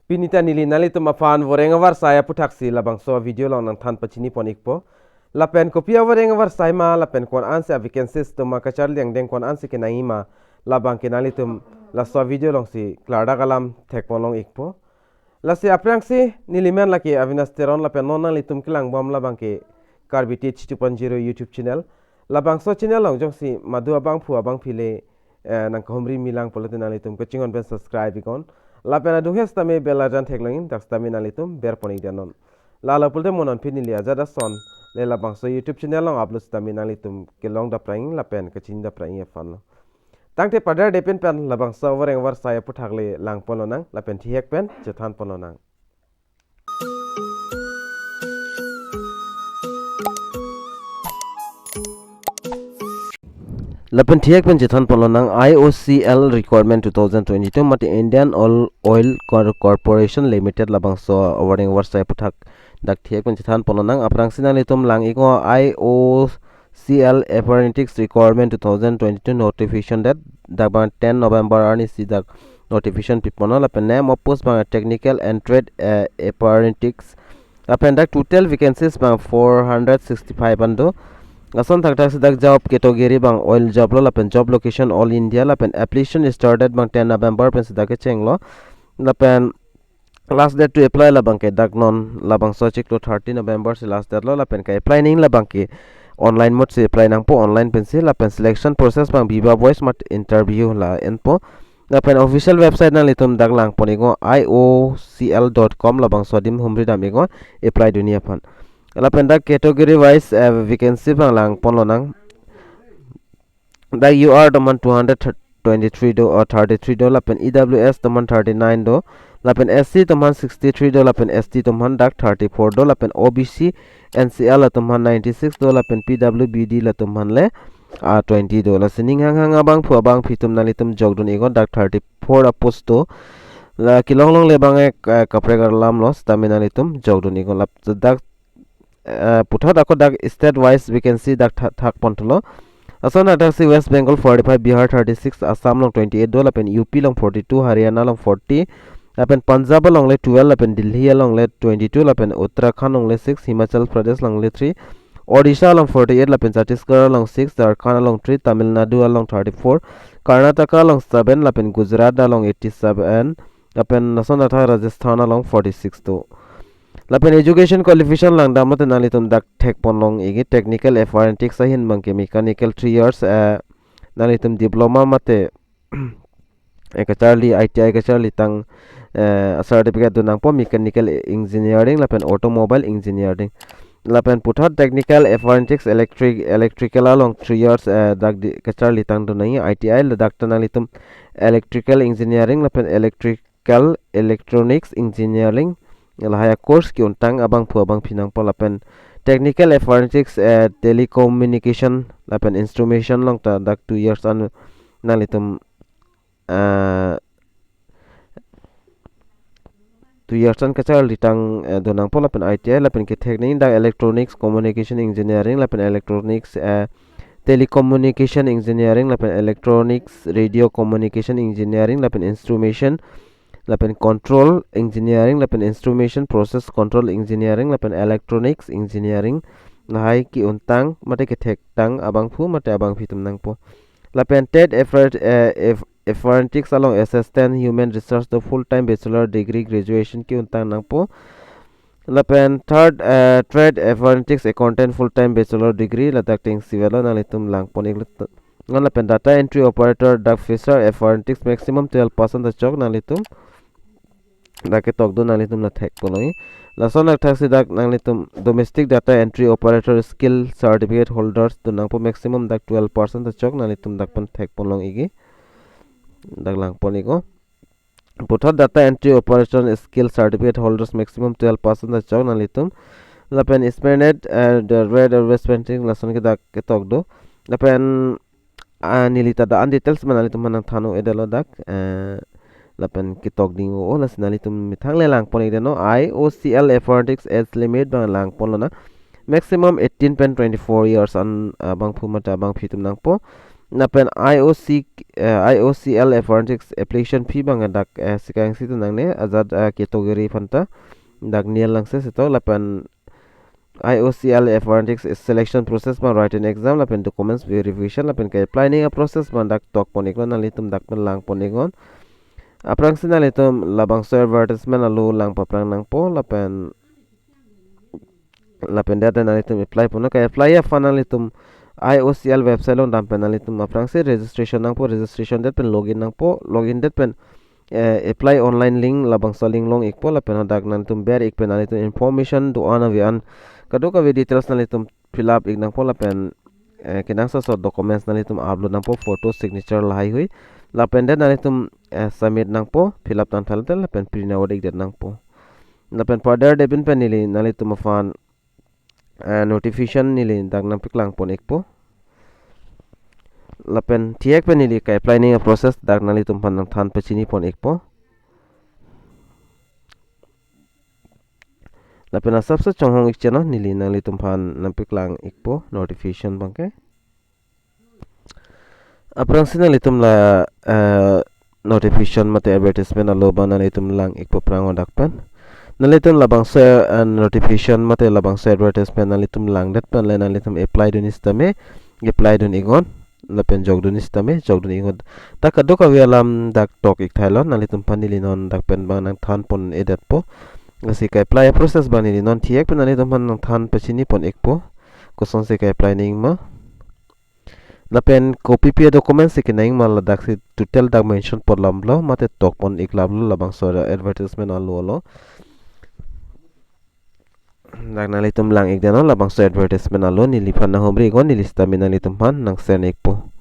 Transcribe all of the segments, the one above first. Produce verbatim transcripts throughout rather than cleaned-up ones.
Pini ta neli nanglitum aphan voreng avarsai aputhaksi labangso video along nangthan pachini pon ikpo. Lapen kopi avoreng avarsai ma, lapen ko-an si a-vacancies atum ma, kacharli angdeng ko-an si kenangji ma, labangke nanglitum laso video alongsi klardak alam thek pon long ikpo. Lasi aphrangsi neli men lake Avinash Teron, lapen non nanglitum kelang bom labangke Karbi Tech two point zero YouTube channel. Labangso channel along jongsi madu abangphu abangphi le, eh, nangkahumri milang pulote nanglitum kachinghon pen subscribe iknon. Lapen adung hes tame bell arjan theklongji, dak tame nanglitum ber pon iknon. Lalo pulote mo non pini neli ajat ason le labangso YouTube channel along upload tame nanglitum kelong dapra-ing lapen kachini dapra-ing aphan lo. Tangte padar depin pen labangso avoreng avarsai aputhak le lang pon lonang, lapen thihek pen chethan pon lonang. Lapen thihek pen chethan pon lonang, I O C L requirement two thousand twenty-two mate Indian Oil, Oil Cor-, Corporation Limited labangso avoreng avarsai aputhak dak thihek pen chethan pon lonang. Aphrangsi nanglitum lang iknon, I O C L apprentice requirement two thousand twenty-two notification date, dak bang ten November arni si dak notification pi ponlo, lapen name of post bang technical and trade, eh, apprentice. Lapen dak total vacancies bang four hundred sixty-five an do. Lason thakthak si dak job category bang oil job lo, lapen job location All India, lapen application started bang ten November pen si dak kechenglo. Lapen last date to apply labangke dak non labangso chiklo thirty November si last date lo, lapen ka-apply nangji labangke online mode si apply nangpo, online pensi, lapen selection process bang viva voce mate interview la enpo. Lapen official website nanglitum dak lang pon iknon, I O C L dot com, labangso adim humri dam iknon apply dunji aphan. Lapen dak category wise, eh, vacancy bang lang pon lonang. Dak U R atum aphan two hundred twenty-three do, or thirty-three do, lapen E W S atum aphan thirty-nine do, lapen S C atum aphan sixty-three do, lapen S T atum aphan dak thirty-four do, lapen O B C, N C L atum aphan ninety-six do, lapen P W B D latum aphan le, ah, twenty do. Lasi ning hanghang abangphu abangphi atum nanglitum jokdun iknon, dak thirty-four a-post do. La kelong longle abang ek, eh, kaprek alam lo, sitame nanglitum jokdun iknon. Lap dak, eh, puthot ako dak state wise vacancy dak tha-, thak pon thulo. Lason adak si West Bengal forty-five, Bihar thirty-six, Assam along twenty-eight do, lapen U P along forty-two, Haryana along forty, lapen Punjab along le twelve, lapen Delhi along le twenty-two, lapen Uttarakhand along le six, Himachal Pradesh along le three, Odisha along forty-eight, lapen Chhattisgarh along six, Jharkhand along three, Tamil Nadu along thirty-four, Karnataka along seven, lapen Gujarat along eighty-seven, lapen lason athak Rajasthan along forty-six do. Lapen education qualification lang damlote nanglitum dak thek pon long ikji, technical apprentice ahin abangke mechanical three years, eh, nanglitum diploma mate, eh, kacharli I T I kacharli tang, eh, certificate do nangpo, mechanical engineering lapen automobile engineering. Lapen puthot technical apprentice electric, electrical along three years, eh, dak di kacharli tang do nangji, I T I ladak ta nanglitum electrical engineering lapen electric electrical electronics engineering, lahai a-course ke-untang abangphu abangphi nangpo, lapen technical apprentice, eh, telecommunication lapen instrumentation along ta dak two years an nanglitum, eh, two years an kacharli tang, eh, do nangpo, lapen I T I lapen kethek nangji dak electronics communication engineering lapen electronics, eh, telecommunication engineering lapen electronics radio communication engineering lapen instrumentation lapen control engineering lapen instrumentation process control engineering lapen electronics engineering, lahai ke-untang mate kethektang abangphu mate abangphi atum nangpo. Lapen TET apprent-, eh, ap-, apprentice along assistant human resource do, full time bachelor degree graduation ke-untang nangpo. Lapen third, eh, trade apprentice accountant full time bachelor degree, ladak ta isi avelo, nanglitum lang pon iklo. Non lapen data entry operator dak fresher apprentice, maximum twelve pass an ta chok, nanglitum dak ketok do, nanglitum la thek pon longji. Lason athak si dak nanglitum domestic data entry operator skill certificate holders do nangpo, maximum dak twelve pass an ta chok, nanglitum dak pen thek pon long ikji. Dak lang pon iknon. Puthot data entry operator skill certificate holders, maximum twelve pass an ta chok, nanglitum. Lapen experience, eh, the rate of responding lason ke dak ketok do. Lapen, ah, neli ta dak an details ma nanglitum aphan nangthan un-edetlo dak, eh, lapen ketok ding o, lasi nanglitum methang le lang pon iknon, I O C L apprentice age limit abang lang pon lonang. Maximum eighteen pen twenty-four years an, ah, abangphu mate abangphi atum nangpo. Lapen I O C, eh, I O C L F R six application fee abang dak, eh, sikang si tu nangne ajat, eh, category aphan ta dak nial langse seto, lapen I O C L F R six selection process abang written exam lapen documents verification lapen ke-apply ning a-process abang dak tok pon iklo, nanglitum dak pen lang pon iknon. Aphrangsi nanglitum labangso advertisement alo lang paphrang nangpo lapen lapen det nanglitum apply pon, ke-apply aphan nanglitum I O C L website along dam pen nanglitum aphrangsi registration nangpo, registration det pen login nangpo, login det pen, eh, apply online link labangso link long ikpo lapen hadak nanglitum ber ik pen nanglitum information do-an ave an kadokave details nanglitum fill up ik nangpo lapen, eh, kenangsot asot documents nanglitum upload nangpo, photo, signature lahaihui, lapen det nanglitum, eh, submit nangpo, fill up tang thalte lapen print out ik det nangpo. Lapen further det pen pen neli nanglitum aphan, eh, notification neli dak nangpeklang pon ikpo. Lapen thihek pen neli ke-apply ning a-process dak nanglitum aphan nangthan pachini pon ikpo. Lapen asapso chonghong ik cheno neli nanglitum aphan nangpeklang ikpo notification abangke. Aphrangsi nanglitum la, eh, notification mate advertisement alo abang nanglitum lang ikpo aphrang hadak pen. Nanglitum labangso, eh, notification mate labangso advertisement nanglitum lang det pen le nanglitum apply dun sitame, apply dun iknon lapen jok dun sitame, jok dun iknon. Dak kadokave alam dak tok ik thailo, nanglitum aphan neli non dak pen abang nangthan pon-e detpo. Lasi ke-apply process abang neli non thihek pen nanglitum aphan nangthan pachini pon ikpo. Kosonsi ke-apply ning ma. Lapen kopi pi a-document si kenang ma ladak si total dak mention pon lamlo, mate tok pon ik lamlo labangso advertisement alo alo. Dak nanglitum lang ik det non labangso advertisement alo, neliphan nanghumri iknon, neli sitame nanglitum aphan nang-send ikpo.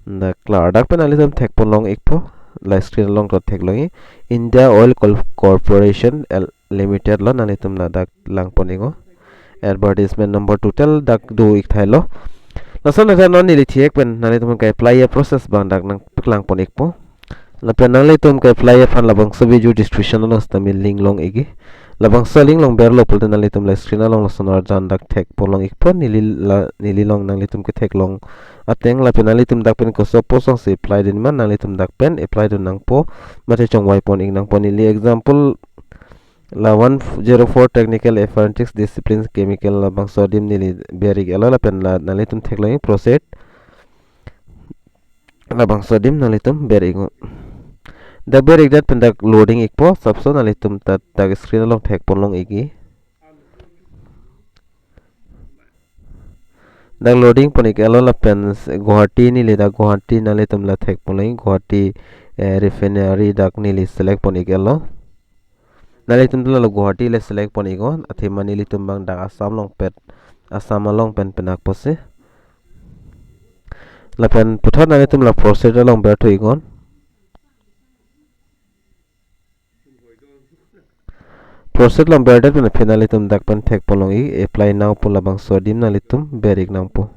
Dak klardak pen nanglitum thek pon long ikpo, la screen along to theklong ik, India Oil Col-, Corporation L-, Limited lo, nanglitum ladak lang pon iknon. Advertisement number total dak do ik thailo. Lason dak non neli thihek pen nanglitum ke-apply a-process abang dak nangpeklang pon ikpo. Lapen nanglitum ke-apply aphan labangso video description along sitame link long ikji. Labangso link along berlo pulote nanglitum la screen along lason arjan dak thek pon long ikpo, neli la, neli along nanglitum ketheklong ateng, lapen nanglitum dak pen koso post alongsi apply dun ma nanglitum dak pen apply dun nangpo, mate chongvai pon ik nangpo. Neli example la one zero four technical F R six discipline chemical labangso adim neli ber ik elo lapen la nanglitum theklong ik, proceed. Labangso adim nanglitum ber iknon. Dak ber ik det pen dak loading ikpo, asapso nanglitum ta dak screen along thek pon long ikji. Dak loading pon ik elo lapen s-, Guwahati neli dak Guwahati nanglitum la thek pon long ik, Guwahati, eh, refinery dak neli select pon ik elo. Nanglitum ta la Guwahati le select pon iknon, athema nelitum abang dak Assam along pet, Assam along pen penak pusi. Lapen puthot nanglitum la proceed along berthu iknon. Proceed along ber det pen aphi nanglitum dak pen thek pon long ik, apply now pu labangso adim nanglitum ber ik nangpo.